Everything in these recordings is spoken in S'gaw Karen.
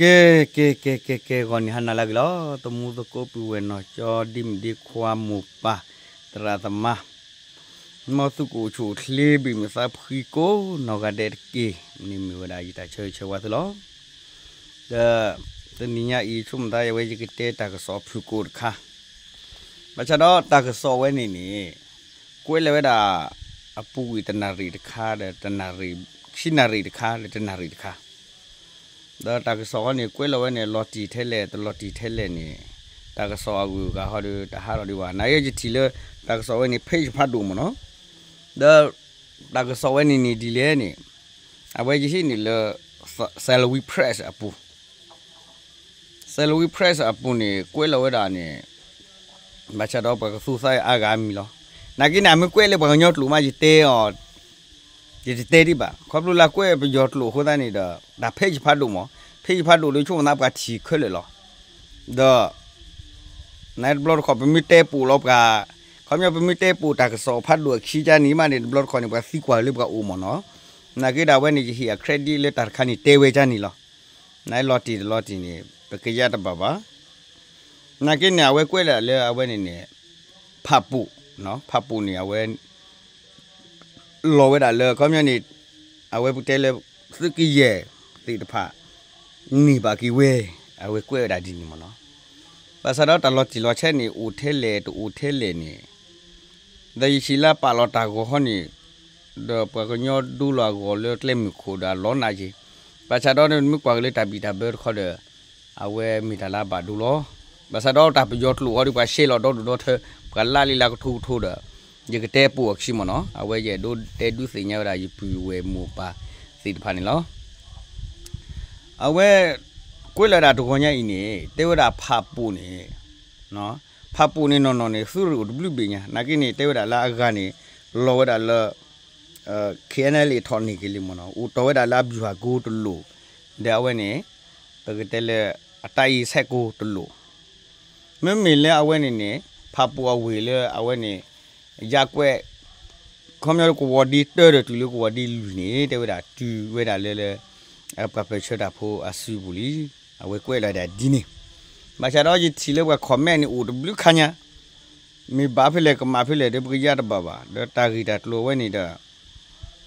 ကဲ ကဲ ကဲ ကဲ ကဲ ဂီၤနံၤဟါနၤလၢအဂ့ၤလီၤ. သမူသကိးပုၢ်ဝဲၢ်နီၢ်ကၠီ ဒ်မုၣ်ဒ်ခွါ မိၢ်ပၢ် သရၣ်သမါ မ်သုကအိၣ်ဆူၣ်အိၣ်ချ့ ဘံၣ်မုာ်သးဖှံကိးနီၢ်ဂၤဒဲးတက့ၢ်. န့ၣ်မ့ၢ်ဝဲဒၣ်ယတၢ်ဆၢဂ့ၤဆၢဝါသုလီၤ. ဒီး တနံၤညါအံၤ ဆိကမိၣ်သး အဝဲယကတဲတၢ်ကစီၣ်ဖုၣ်ကိာ်တခါ, ဘၣ်ဆၣ်ဒီးတၢ်ကစီၣ်ဝဲန့ၣ်န့ၣ် ကွဲးလၢာ်ဝဲဒၣ် အပူၤကွံာ်တနၣ်ရံၣ်တခါဒီးတနၣ်ရံၣ်, ခံနၣ်ရံၣ်တခါဒီးတနၣ်ရံၣ်တခါ ဒီးတၢ်ကစီၣ်ဃီန့ၣ် ကွဲးလီၤဝဲန့ၣ် လီၤတံၢ်ထဲလဲၣ် တလီၤတံၢ်ထဲလဲၣ်န့ၣ် တၢ်ကစီၣ်အဂုၤအဂၤဃီဒီး တဟးထီၣ်ဒံးဘၣ်. နာ်က့ယထံၣ်လၢ တၢ်ကစီၣ်ဝဲန့ၣ် page ဖးဒိၣ်မ့ၢ်နီၤ, ဒီး တၢ်ကစီၣ်ဝဲန့ၣ်န့ၣ်ဒ်လဲၣ်န့ၣ် အဝဲယဟံးန့ၢ်လၢ Salween Press အပူၤ Salween Press အပူၤန့ၣ် ကွဲးလီၤဝဲဒၣ်န့ၣ် ဘၣ်ဆၣ်ဒီးပှၤကသူသးအါဂၤအါမံၤလီၤ. နာ်က့န့ၣ် အမ့ၢ်ကွဲးလၢပှၤကညီကျိာ်မး ယတဲအီၤ ယတတဲဒံးဘၣ်. ခီဖျိလၢကွဲးပယီၤကျိာ်အဃိသတးန့ၣ်ဒီး တၢ် page ဖးဒိၣ်မး, page ဖးဒိၣ်ဒီး ဆိကမိၣ်သးပှၤထံၣ်ခဲလၢာ်လီၤ. ဒီး နတဘျီတခီၣ် ပမ့ၢ်တဲပိာ်လီၤပှၤ, ခီပညီ ပမ့ၢ်တဲပိာ်တၢ်ကစီၣ်ဖးဒိၣ်အခံကါန့ၣ်မးန့ၣ် တဘျီတခီၣ်န့ၣ် ပှၤသံကွၢ်လၢပှၤအိၣ်မ့ၢ်နီၤ. နာ်က့ဒီး အဝဲန့ၣ် ယဟ့ၣ်အ credit လၢတၢ်တခါန့ၣ် တဲဝဲကါန့ၣ်လီၤ. နလီၤတံၢ်တလီၤတံၢ်န့ၣ် ပကယါတဘၣ်ဘၣ်. နာ်က့န့ၣ် အဝဲကွဲးဒၣ်လၢအဝဲန့ၣ်န့ၣ် ဖးပူၤ, ဖးပူၤန့ၣ် အဝဲ လီၤဝဲဒၣ်လၢ ခီပညီန့ၣ် အဝဲပကတဲလၢ သုးကယဲၢ်သ့ၣ်တဖၣ် န့ၢ်ဘၣ်က့ၤဝဲ, အဝဲကွဲးဝဲဒၣ်ဒ်န့ၣ်မ့ၢ်နီၤ. ဘၣ်ဆၣ်ဒီးတၢ်လီၤတံၢ်လီၤဆဲးန့ၣ် အိၣ်ထဲလဲၣ်တအိၣ်ထဲလဲၣ်န့ၣ် ဒီးယထံၣ်လၢပာ်လီၤတၢ်ဂီၤဃီန့ၣ် ဒီးပှၤကညီဒိလီၤအဂီၤလၢကျဲမုၢ်ခိၣ်ဒီးအလီၤနးက့ၤ, ဘၣ်ဆၣ်ဒီးမ့ၢ်ကွၢ်က့ၤလၢတၢ်ဘံၣ်တၢ်ဘၢတခီဒီး အဝဲမ့ၢ်တၢ်လၢအဘၣ်ဒိလီၤ. ဘၣ်ဆၣ်ဒီးတၢ်ပယီၤကျိာ်ဃီဒီး ပှၤရှဲလီၤဒီဒူၣ်ဒီထၢ ပှၤလၢ်လံလၢကထိကထိဒီး ယကတဲပိာ်အခံမ့ၢ်နီၤ, အဝဲယအဲၣ်ဒိးတဲဒုးသ့ၣ်ညါဝဲဒၣ်ယပုၢ်ဝဲၢ်မိၢ်ပၢ်သ့ၣ်တဖၣ်န့ၣ်လီၤ. အဝဲ ကွဲးလီၤဒၣ်တဂီၤညါအံၤန့ၣ် တဲဝဲဒၣ်ဖးပူၤန့ၣ်, ဖးပူၤန့ၣ်နီၢ်နီၢ်န့ၣ် သုးရ့ၣ်အိၣ်တဘျုးဘ့ၣ်ညါ, နာ်က့န့ၣ် တဲဝဲဒၣ်လၢအဂၤန့ၣ် လီၤဝဲဒၣ်လၢ KNLA ထီၣ်န့ၢ်က့ၤလံမ့ၢ်နီၤ, အိၣ်တီၢ်ဝဲဒၣ်လၢအဗျူဟာကုန်းတလိၣ်, ဒီးအဝဲန့ၣ် ပကတဲလၢ အတပ်ရင်းဆယ့်ကိုးတလိၣ်, မ့မ့ၢ်လၢအဝဲန့ၣ်န့ၣ် ဖးပူၤအဝ့ၢ်လၢအဝဲန့ၣ် ရပ်ကွက် ခီပညီကဝီၤဒ့တၢဒီးတုၤလၢကဝီၤဒ့လွံၢ်န့ၣ် တဲဝဲဒၣ်တုၤဝဲဒၣ်လၢလၢ ပှၤပၢၢ်ဆၢတၢ်ဖိအစုပူၤလံ. အဝဲကွဲးလီၤဒၣ်ဒ်န့ၣ်, ဘၣ်ဆၣ်ဒီးယထံၣ်လၢပှၤ comment န့ၣ်အိၣ်တဘျုးခါညါ, မ့ၢ်ဘၣ်ဖဲလဲၣ်ကမၣ်ဖဲလဲၣ်ဒီး ပကယါတဘၣ်ဘၣ်, ဒီးတၢ်ဂ့ၢ်တၢ်ကျိၤဝဲန့ၣ်ဒီး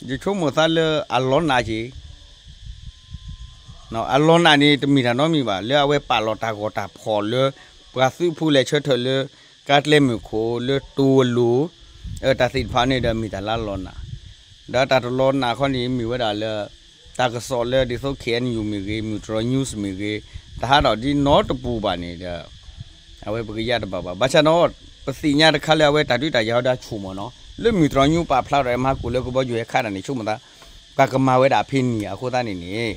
ယဆိကမိၣ်သးလၢအလီၤနးက့ၤ အလီၤနးန့ၣ် တမ့ၢ်တၢ်နီတမံၤဘၣ်, လၢအဝဲပာ်လီၤတၢ်ဂီၤတၢ်ဖီၣ်လၢ ပှၤသုးဖိလဲၤဆၢထၢၣ်လၢ ကါကျဲမုၢ်ခိၣ် လၢတိၤအလိၤ တၢ်သ့ၣ်တဖၣ်န့ၣ်ဒီး မ့ၢ်တၢ်လၢအလီၤနး, ဒီးတၢ်တလီၤနးခီန့ၣ် မ့ၢ်ဝဲဒၣ်လၢ တၢ်ကစီၣ်လၢဒ်သိး KNU မ့ၢ်ဂ့ၤ, မုၢ်တြီၤ news မ့ၢ်ဂ့ၤ, တဟးထီၣ်ဒ်နီတပူၤဘၣ်န့ၣ်ဒီး အဝဲပကယါတဘၣ်ဘၣ်. ဘၣ်ဆၣ်ဒီး ပသ့ၣ်ညါတခါလၢအဝဲတၢ်ဒုးတၢ်ယၤဟီဒီးဆိၣ်မ့ၢ်နီၤ, လၢမုၢ်တြီၤ news ပာ်ဖျါထီၣ်မဟါကိၣ်လၢကဘီယူၤဟဲခးတၢ်န့ၣ် ဆိကမိၣ်သး ပှၤကမၤဝဲဒၣ်ဖဲန့ၣ်အဃိသတးန့ၣ်န့ၣ်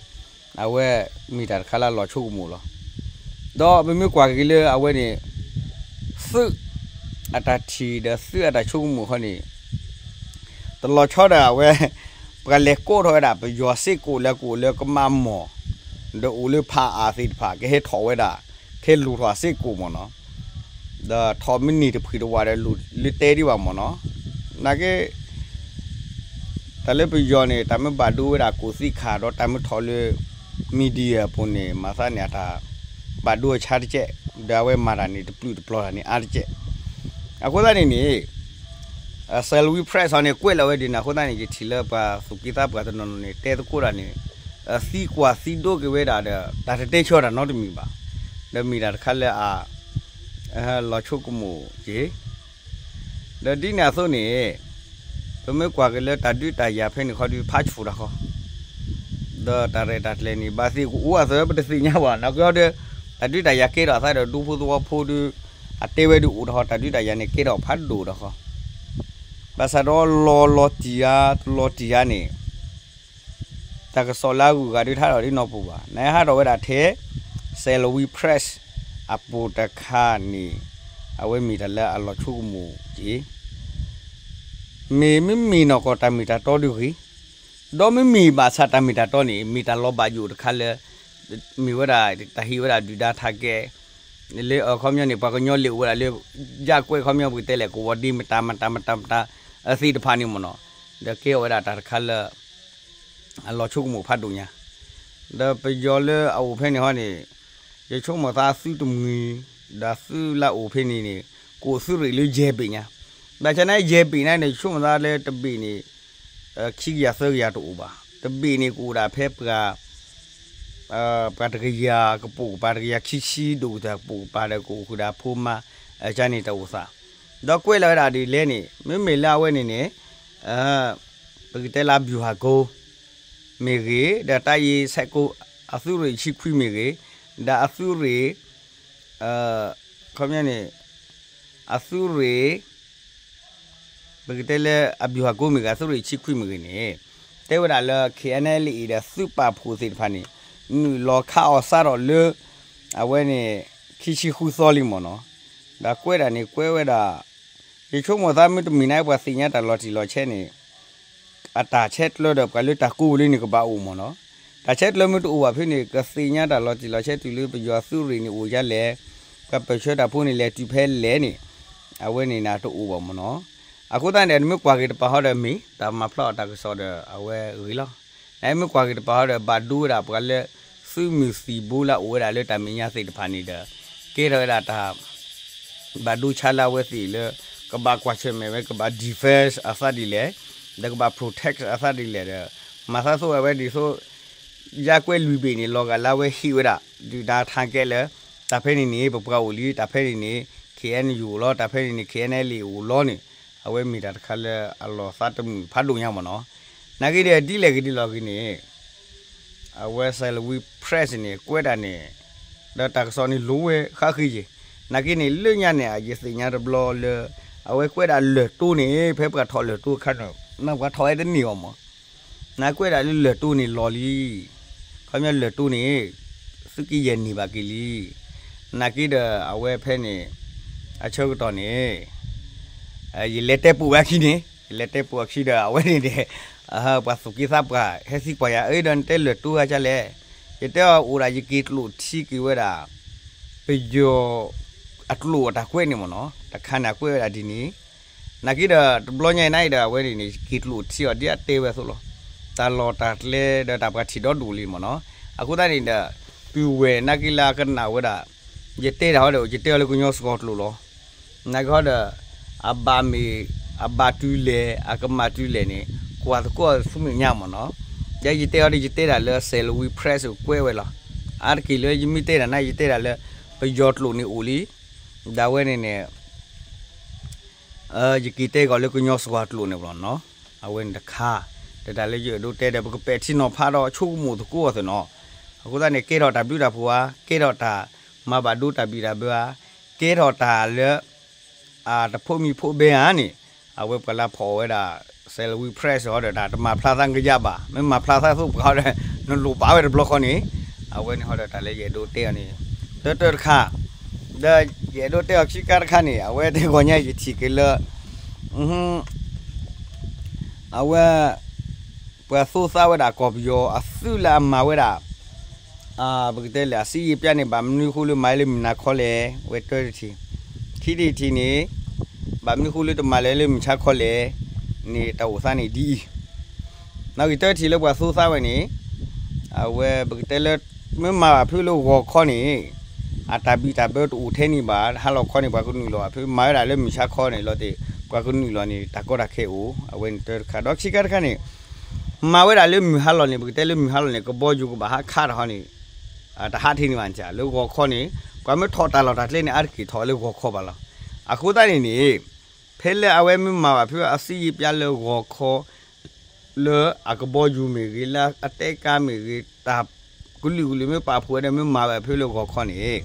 အဝဲမ့ၢ်တၢ်တခါလၢအလီၤဆိကမိၣ်လီၤ. ဒီးပမ့ၢ်ကွၢ်က့ၤလၢအဝဲန့ၣ် သုးအတၢ်ထံၣ်ဒီးသုးအတၢ်ဆိကမိၣ်ခီန့ၣ် တလီၤဆီဒီးအဝဲ ပှၤလဲၤကိးထီၣ်ဝဲဒၣ်ပယီၤစ့ၢ်ကီးလၢကအိၣ်လၢကမၣ်မီၢ် ဒီးအိၣ်လၢဖးအါသ့ၣ်တဖၣ် ကဟဲထီၣ်ဝဲဒၣ် ကဟဲလူၤထီၣ်စ့ၢ်ကီးမ့ၢ်နီၤ, ဒီးထီၣ်မ့ၢ်န့ၢ်တဖှံတဝးဒီး လူၤလၢတဲဒံးဘၣ်မ့ၢ်နီၤ, နာ်က့ တၢ်လၢပယီၤန့ၣ် တၢ်မ့ၢ်ဘၣ်ဒိဝဲဒၣ်ကိၣ်သံခးဒီးတၢ်မ့ၢ်ထီၣ်လၢ media အပူၤန့ၣ် မၤသးန့ၣ် အတၢ်ဘၣ်ဒိအဆါတကဲး, ဒီးအဝဲမၤတၢ်န့ၣ် တပျုာ်တပျီၤတၢ်န့ၣ်အါတကဲး. အဃိသတးန့ၣ်န့ၣ် Salween Press အီၤန့ၣ် ကွဲးလီၤဝဲဒ်န့ၣ် အဃိသတးန့ၣ် ယထံၣ်လၢပှၤသူၣ်က့သးပှၢ်တနီၤနီၤန့ၣ် တဲသကိးတၢ်န့ၣ် သံကွၢ်သံဒိက့ၤဝဲဒၣ်ဒီး တၢ်တတဲဆၢတၢ်နီတမံၤဘၣ်, ဒီးမ့ၢ်တၢ်တခါလၢအ လီၤဆိကမိၣ်က့ၤ ဒီးဒ်န့ၣ်အသိးန့ၣ် ပမ့ၢ်ကွၢ်က့ၤလၢတၢ်ဒုးတၢ်ယၤဖဲန့ၣ်ခီဒုး ဖးဆူၣ်တၢ်ဃီ, ဒီးတၢ်ရဲၣ်တၢ်ကျဲၤန့ၣ် ဘၣ်သ့ၣ်ကအိၣ်အသးပတသ့ၣ်ညါဘၣ်, နာ်က့ဒီး တၢ်ဒုးတၢ်ယၤကဲထီၣ်အသးဒီးဒူဖိသဝီဖိဒုး အတဲဝဲဒုးအိၣ်တၢ်ဃီ, တၢ်ဒုးတၢ်ယၤန့ၣ် ကဲထီၣ်ဖးဒိၣ်တၢ်ဃီ, ဘၣ်ဆၣ်ဒီးလီၤလီၤတံၢ်ဧါ တလီၤတံၢ်ဧါန့ၣ် တၢ်ကစီၣ်လၢအဂုၤအဂၤဒုးတဟးထီၣ်ဒ်နီၢ်ပူၤဘၣ်, နဟးထီၣ်ဝဲဒၣ်ထဲ Salween Press အပူၤတခါန့ၣ် အဝဲမ့ၢ်တၢ်လၢအလီၤဆိကမိၣ်က့ၤ မ့ၢ်မ့မ့ၢ်နီၢ်ကီၢ်တၢ်မ့ၢ်တၢ်တီတဂ့ၤ, ဒီးမ့မ့ၢ်ဘၣ်ဆၣ်တၢ်မ့ၢ်တၢ်တီန့ၣ် မ့ၢ်တၢ်လီၤဘၣ်ယိၣ်တခါလၢ မ့ၢ်ဝဲဒၣ်တၢ်ဟ့ၣ်ဝဲဒၣ်ဒုၣ်ဒါထးကဲး လၢအခီပညီန့ၣ် ပှၤကညီလဲၤအိၣ်ဝဲဒၣ်လၢ ယၣ်ကွဲးခီပညီပကတဲလဲၣ် ကဝီၤဒ့မတၤမတၤမတၤမတၤ အသ့ၣ်တဖၣ်န့ၣ်မ့ၢ်နီၤ, ဒီးကဲထီၣ်ဝဲဒၣ်တၢ်တခါလၢ အလီၤဆိကမိၣ်ဖးဒိၣ်ညါ, ဒီးပယီၤလၢအအိၣ်ဖဲန့ၣ်ဟီန့ၣ်, ယဆိကမိၣ်သးအသုတမှံၤ, ဒီးသုလၢအအိၣ်ဖဲန့ၣ်န့ၣ်, ကအိၣ်သုးရ့ၣ်လၢယဲၢ်ဘ့ၣ်ညါ, ဘၣ်ဆၣ်န့ၣ်ယဲၢ်ဘ့ၣ်န့ၣ်န့ၣ် ယဆိကမိၣ်သးလၢတဘ့ၣ်န့ၣ် ခံကယၤသၢကယၤတအိၣ်ဘၣ်, တဘ့ၣ်န့ၣ်ကအိၣ်ဒၣ်ဖဲပှၤ ပှၤတကယၤကပိာ်ကပၤ တကယၤခံဆံဒိၣ်ကတၢၢ်ကပိာ်ကပၤဒီး ကအိၣ်ဃုာ်ဒီးဖိမါ ကန့ၣ်တၢ်အိၣ်သး, ဒီးကွဲးလီၤဝဲဒၣ်ဒ်လဲၣ်န့ၣ် မ့မ့ၢ်လၢအဝဲန့ၣ်န့ၣ် ပကတဲလၢဗျူဟာကုန်း မ့ၢ်ဂ့ၤ, ဒီးတၢ်အံၤဆဲးကိး အသုးရ့ၣ်ဆံခွံမ့ၢ်ဂ့ၤ, ဒီးအသုးရ့ၣ် ခီပညီန့ၣ် အသုးရ့ၣ် ပကတဲလၢအဗျူဟာကုန်းမ့ၢ်ဂ့ၤ အသုးရ့ၣ်ဆံခွံမ့ၢ်ဂ့ၤန့ၣ်, တဲဝဲဒၣ်လၢ KNLA ဒီးသုးပာ်ဖှိၣ်သ့ၣ်တဖၣ်န့ၣ် နုာ်လီၤခးအီၣ်စးထီၣ်လၢ အဝဲန့ၣ် ခံဆံဃုသီလံမ့ၢ်နီၤ, ဒီးကွဲးဒၣ်န့ၣ် ကွဲးဝဲဒၣ် ယဆိကမိၣ်သးမ့တမ့ၢ်န့ၣ် ပှၤသ့ၣ်ညါတၢ်လီၤတံၢ်လီၤဆဲးန့ၣ် အတၢ်ဆဲးကျၢဒီးပှၤလၢတၢ်ကိးဝဲလၢန့ၣ်ကဘၣ်အိၣ်မ့ၢ်နီၤ, တၢ်ဆဲးကျၢမ့ၢ်တအိၣ်ဘၣ်ဖဲန့ၣ် ကသ့ၣ်ညါတၢ်လီၤတံၢ်လီၤဆဲးတုၤလၢပယီၤသုးရ့ၣ်န့ၣ်အိၣ်ဒ်လဲၣ်, ပှၤပၢၢ်ဆၢတၢ်ဖိန့ၣ်လဲၤတုၤဖဲလဲၣ်န့ၣ်, အဝဲန့ၣ်နတအိၣ်ဘၣ်မ့ၢ်နီၤ, အဃိသတးန့ၣ် နမ့ၢ်ကွၢ်က့ၤတပၤဟီဒီးမ့ၢ် တၢ်မၤဖျါအီၣ်တၢ်ကစီၣ်ဒီးအဝဲဂ့ၤလီၤ, နမ့ၢ်ကွၢ်က့ၤတပၤဟီဒီး ဘၣ်ဒိဝဲဒၣ်ပှၤလၢ သုးမုၢ်သံၣ်ဘိလၢအအိၣ်ဝဲဒၣ်လၢတၢ်မဲာ်ညါသ့ၣ်တဖၣ်န့ၣ်ဒီး ကဲထီၣ်ဝဲဒၣ်တၢ် ဘၣ်ဒိဆါလၢအဝဲသ့ၣ်လၢ ကဘၣ်ကွၢ်ဆၢၣ်မဲာ်ဝဲ ကဘၣ် defense အသးဒ်လဲၣ်, ဒီးကဘၣ် protect အသးဒ်လဲၣ်ဒီး မၤသးသိးဝဲဒ်သိး ယါကွဲလွံၢ်ဘ့ၣ်န့ၣ် လီၤဂာ်လၢအဝဲဟ့ၣ်ဝဲဒၣ် ဒုၣ်ဒါထၣ်ကဲလၢ တၢ်ဖဲန့ၣ်န့ၣ် ပပှၤအိၣ်လံ, တၢ်ဖဲန့ၣ်န့ၣ် KNU အိၣ်လီၤ, တၢ်ဖဲန့ၣ်န့ၣ် KNLA အိၣ်လီၤန့ၣ်, အဝဲမ့ၢ်တၢ်တခါလၢအလီၤသးတမုာ်ဖးဒိၣ်ညါမ့ၢ်နီၤ, နာ်က့ဒီးဒ်လဲၣ်ဂ့ၤဒ်လဲၣ်ဂ့ၤန့ၣ် အဝဲ Salween Press န့ၣ် ကွဲးဒၣ်န့ၣ် ဒီးတၢ်ကစီၣ်န့ၣ်လိၤဝဲဃၣ်ဃ့ယဲၢ်, နာ်က့န့ၣ် လၢညါန့ၣ် ယသ့ၣ်ညါတဘျီလၢ အဝဲကွဲးဒၣ်လၢၢ်တိန့ၣ် ဖဲပှၤထီၣ်လၢၢ်တိအခါန့ၣ် ပှၤထီၣ်ဝဲတန့ၢ်အီၤမး, နကွဲးဒၣ်လၢလၢၢ်တိန့ၣ်လီၤလံ, ခီပညီလၢၢ်တိန့ၣ် သုးက့ယဲၢ်န့ၢ်ဘၣ်က့ၤလံ, နာ်က့ဒီးအဝဲဖဲန့ၣ် အဆၢကတီၢ်န့ၣ် ယလဲၤတဲပိာ်ဝဲအခံန့ၣ်, ယလဲၤတဲပိာ်အခံဒီး အဝဲန့ၣ်န့ၣ် ပှၤသူၣ်က့သးပှၢ် ဟဲသံကွၢ်ယၤ အၢ ဒီးနတဲလၢၢ်တိအါကလဲၣ်, ယတဲအီၤအိၣ်ဒၣ်ယက့ၤကျိာ်ထံက့ၤဝဲဒၣ် ပယီၤအကျိာ်အတၢ်ကွဲးန့ၣ်မ့ၢ်နီၤ, တခါန့ၣ်အကွဲးဝဲဒၣ်ဒ်န့ၣ်, နာ်က့ဒီးတဘျီညါအံၤန့ၣ်ဒီး အဝဲန့ၣ်န့ၣ် ယက့ၤကျိာ်ထံအီၤဒ်အတဲဝဲအသိးလီၤ, တၢ်လီၢ်တၢ်ကျဲဒီးတၢ်ပှၤထံၣ်ဒီဒူၣ်လံမ့ၢ်နီၤ, အဃိသတးန့ၣ်ဒီး ပုၢ်ဝဲၢ်နာ်က့လၢအကနၣ်ဝဲဒၣ် ယတဲတၢ်ဟီဒီး ယတဲအီၤလၢကညီစှီၤကျိာ်လီၤ, နာ်က့ဟီဒီး အဘၣ်မ့ၢ် အဘၣ်တုၤလဲၣ် အကမၣ်တုၤလဲၣ်န့ၣ် ကွၢ်သကိးဆူမဲာ်ညါမ့ၢ်နီၤ, ယဲယတဲအီၤဒီး ယတဲဒၣ်လၢ Salween Press ကွဲးဝဲလီၤ, အါတက့ၢ်လၢယမ့ၢ်တဲဒၣ်န့ၣ် ယတဲဒၣ်လၢ ပယီၤကျိာ်န့ၣ်အိၣ်လံ, ဒီးအဝဲန့ၣ်န့ၣ် ယက့ၤတဲကီးလၢကညီစှီၤကျိာ်န့ၣ်လီၤနီၤ, အဝဲန့ၣ်တခါ, တၢ်တၢ်လၢယအဲၣ်ဒိးတဲဒီး ပကပဲာ်ထံနီၤဖးဒီးဆိကမိၣ်သကိးအီၤသ့ၣ်နီၤ, အဃိသတးန့ၣ် ကဲထီၣ်တၢ်ဘျုးတၢ်ဖှိၣ်ဧါ, ကဲထီၣ်တၢ်မၤဘၣ်ဒိတၢ်ဘံၣ်တၢ်ဘၢဧါ, ကဲထီၣ်တၢ်လၢ အတဖိးမံဖိးဘဲဧါန့ၣ်, အဝဲပှၤလၢဖီၣ်ဝဲဒၣ် Salween Press ဟီဒီး တၢ်တမၤဖျါသးကယၢ်ဘၣ်, မ့ၢ်မၤဖျါသးသိးပှၤဟီဒီး နလိၣ်ဘၣ်ဝဲတဘျီဃီန့ၣ်, အဝဲန့ၣ်ဟီဒီးတၢ်လၢယအဲၣ်ဒိးတဲအီၤန့ၣ် တၢတၢတခါ, ဒီးယအဲၣ်ဒိးတဲအီၤခံခါတခါန့ၣ် အဝဲတဂီၤညါယထံၣ်က့ၤလၢ အဝဲ ပှၤသိသးဝဲဒၣ်ကီၢ်ပယီၤအသုးလၢအမၤဝဲဒၣ် ပကတဲလဲၣ် အစံယံာ်ပျါန့ၣ် ဘၣ်မနုၤဃိလၢမၤလၢမုၢ်နၤခီလဲၣ်, ဝဲတၢတထံၣ်, ခံထံၣ်တထံၣ်န့ၣ် ဘၣ်မနုၤဃိလၢတမၤလၢလၢမုၢ်ဆါခီလဲၣ် န့ၣ်တၢ်အိၣ်သးန့ၣ်ဒ်အံၤ, နီၣ်ဂံၢ်တၢတထံၣ်လၢပှၤသိသးဝဲန့ၣ် အဝဲပကတဲလၢ မ့ၢ်မၤဘၣ်ဖုးလၢဂီၤခီန့ၣ် အတၢ်ဘံၣ်တၢ်ဘၢတအိၣ်ထဲန့ၣ်ဘၣ်, ဟါလီၤခီန့ၣ် ပှၤကနုာ်လီၤဘၣ်ဖုး, မၤဝဲဒၣ်လၢမုၢ်ဆါခီန့ၣ်လီၤတ့ၢ် ပှၤကနုာ်လီၤန့ၣ် တၢ်ကီတၢ်ခဲအိၣ်, အဝဲန့ၣ်တၢတခါ, ဒီးခံခါတခါန့ၣ် မၤဝဲဒၣ်လၢမုၢ်ဟါလီၤန့ၣ် ပကတဲလၢမုၢ်ဟါလီၤန့ၣ် ကဘီယူၤကဘၣ်ဟးခးတၢ်ဟီန့ၣ် တဟးထဲန့ၣ်ဘၣ်န့ၣ် လၢဂီၤခီန့ၣ် ပှၤမ့ၢ်ထီၣ်တၢ်လီၢ်တၢ်ကျဲန့ၣ် အါတက့ၢ်ထီၣ်လၢဂီၤခီဘၣ်လီၤ. အဃိသတးန့ၣ်န့ၣ် ဖဲလၢအဝဲမ့ၢ်မၤဘၣ်ဖုးအစံယံာ်ပျါလၢဂီၤခီ လၢအကဘီယူၤမ့ၢ်ဂ့ၤ လၢအတဲကါမ့ၢ်ဂ့ၤ တၢ်ကလုာ်ကလုာ်မ့ၢ်ပာ်ဖှိၣ်ဝဲဒီး မ့ၢ်မၤဘၣ်ဖုးလၢဂီၤခီန့ၣ်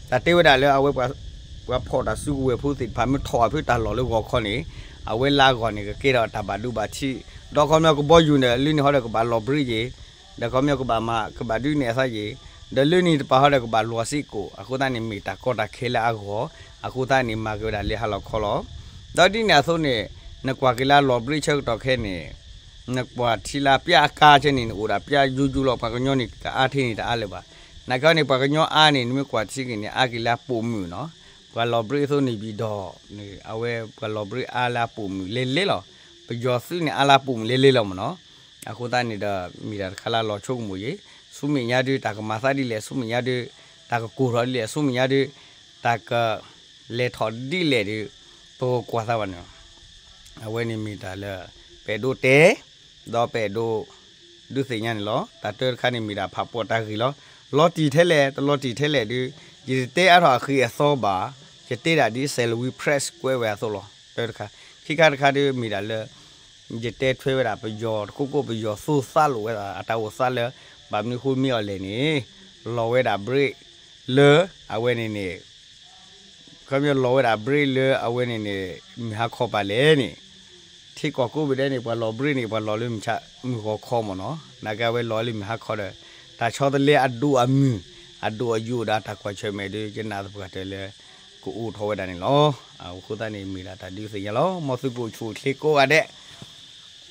တၢ်တဲဝဲဒၣ်လၢအဝဲ ပှၤဖီၣ်တၢ်စုကဝဲၤဖိသ့ၣ်တဖၣ် မ့ၢ်ထီၣ်ဘၣ်ဖုးတၢ်လီၢ်လၢဂီၤခီန့ၣ် အဝဲလၢအဂီၢ်န့ၣ် ကကဲထီၣ်တၢ်ဘၣ်ဒိဘၣ်ထံး, ဒီးခီပညီကဘီယူၤန့ၣ် လၢန့ၣ်ဟီဒီးကဘၣ်လီၤဘြံးယ့ၤ, ဒီးခီပညီကဘၣ်မၤ ကဘၣ်ဒုးနဲၣ်အသးယ့ၤ, ဒီးလၢန့ၣ်တပၤဟီဒီးကဘၣ်လီၤစ့ၢ်ကီး, အဃိသတးန့ၣ် မ့ၢ်တၢ်ကီတၢ်ခဲလၢအဂီၢ်, အဃိသတးန့ၣ် မၤက့ၤဝဲဒၣ်လၢဟါလီၤခီလီၤ. ဒီးဒ်န့ၣ်အသိးန့ၣ် နကွၢ်က့ၤလၢလီၤဘြံးဆၢကတီၢ်ခဲအံၤန့ၣ် နကွၢ်ထံလၢပျၢ်အကါဆဲန့ၣ် နအိၣ်ဒၣ်ပျၢ်ယူယူလီၤ, ပှၤကညီန့ၣ် ကအါထဲန့ၣ်တအါလၢၤဘၣ်. နာ်က့န့ၣ် ပှၤကညီအါန့ၣ် နမ့ၢ်ကွၢ်ထံက့ၤန့ၣ် အါက့ၤလၢအပိာ်မုၣ်နီၤ, ပှၤလီၤဘြံးအသိးန့ၣ် ဘံၣ်ဒီးန့ၣ် အဝဲပှၤလီၤဘြံးအါလၢအပိာ်မုၣ်လဲၤလဲၤလီၤ, ပယီၤသုးန့ၣ် အါလၢအပိာ်မုၣ်လဲၤလဲၤလီၤမ့ၢ်နီၤ. အဃိသတးန့ၣ်ဒီး မ့ၢ်တၢ်တခါလၢအလီၤဆိကမိၣ်ယ့ၤ, ဆူမဲာ်ညါဒုး တၢ်ကမၤသးဒ်လဲၣ်, ဆူမဲာ်ညါဒုး တၢ်ကကိၢ်ထီၣ်ဒ်လဲၣ်, ဆူမဲာ်ညါဒုး တၢ်ကလဲၤထီၣ်ဒ်လဲၣ်ဒုး ပကကွၢ်သးဘၣ်န့ၣ်လီၤ. အဝဲန့ၣ်မ့ၢ်တၢ်လၢ ပအဲၣ်ဒိးတဲ ဒီးပအဲၣ်ဒိး ဒုးသ့ၣ်ညါန့ၣ်လီၤ. တၢ်တၢတခါန့ၣ်မ့ၢ်ဒၣ်ဖးပိာ်တၢ်ဂ့ၢ်လီၤ. လီၤတံၢ်ထဲလဲၣ် တလီၤတံၢ်ထဲလဲၣ်ဒုး ယတတဲအါထီၣ်အဃံအသီဘၣ်, ယတဲဒၣ်ဒ် Salween Press ကွဲးဝဲအသိးလီၤ. တၢတခါ, ခံခါတခါဒုးမ့ၢ်ဒၣ်လၢ ယတဲထွဲဝဲဒၣ်ပယီၤတကိးကိး ပယီၤသိၣ်သးလိာ်ဝဲဒၣ် အတၢ်အိၣ်သးလၢ ဘၣ်မနုၤဃိမ့ၢ်အီၤလဲၣ်န့ၣ် လီၤဝဲဒၣ် break လၢ အဝဲန့ၣ်န့ၣ် ခီပညီလီၤဝဲဒၣ် break လၢအဝဲန့ၣ်န့ၣ် မုၢ်ဟါခီပၤလဲၣ်န့ၣ် ထံကီၢ်ကိးဘ့ၣ်ဒဲးန့ၣ် ပှၤလီၤ break န့ၣ် ပှၤလီၤလၢမုၢ်ဆါ မုၢ်ဂီၤခီမ့ၢ်နီၤ, နာ်က့အဝဲလီၤလၢမုၢ်ဟါခီဒီး တၢ်ဆီတလဲအဒိၣ်အမုၢ် အဒိၣ်အယိာ်ဒီးတၢ်ကွၢ်ဆၢၣ်မဲာ်ဒီး ယနာ်သပှၢ်တၢၢ်လၢ ကအိၣ်ထီၣ်ဝဲဒၣ်န့ၣ်လီၤ. အဃိသတးန့ၣ် မ့ၢ်ဒၣ်တၢ်ဒုးသ့ၣ်ညါလီၤ. မ်သုကအိၣ်ဆူၣ်အိၣ်ချ့ကိးဂၤဒဲး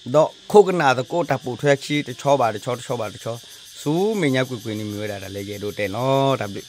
ဒီးခိးကနၣ်သကိးတၢ်ပိာ်ထွဲအခံ တဆီဘၣ်တဆီ တဆီဘၣ်တဆီ ဆူမဲာ်ညါကွ့ၢ်ကွ့ၢ်န့ၣ် မ့ၢ်ဝဲဒၣ်တၢ်လၢယအဲၣ်ဒိးတဲန့ၣ်လီၤ. တၢ်ဘျုး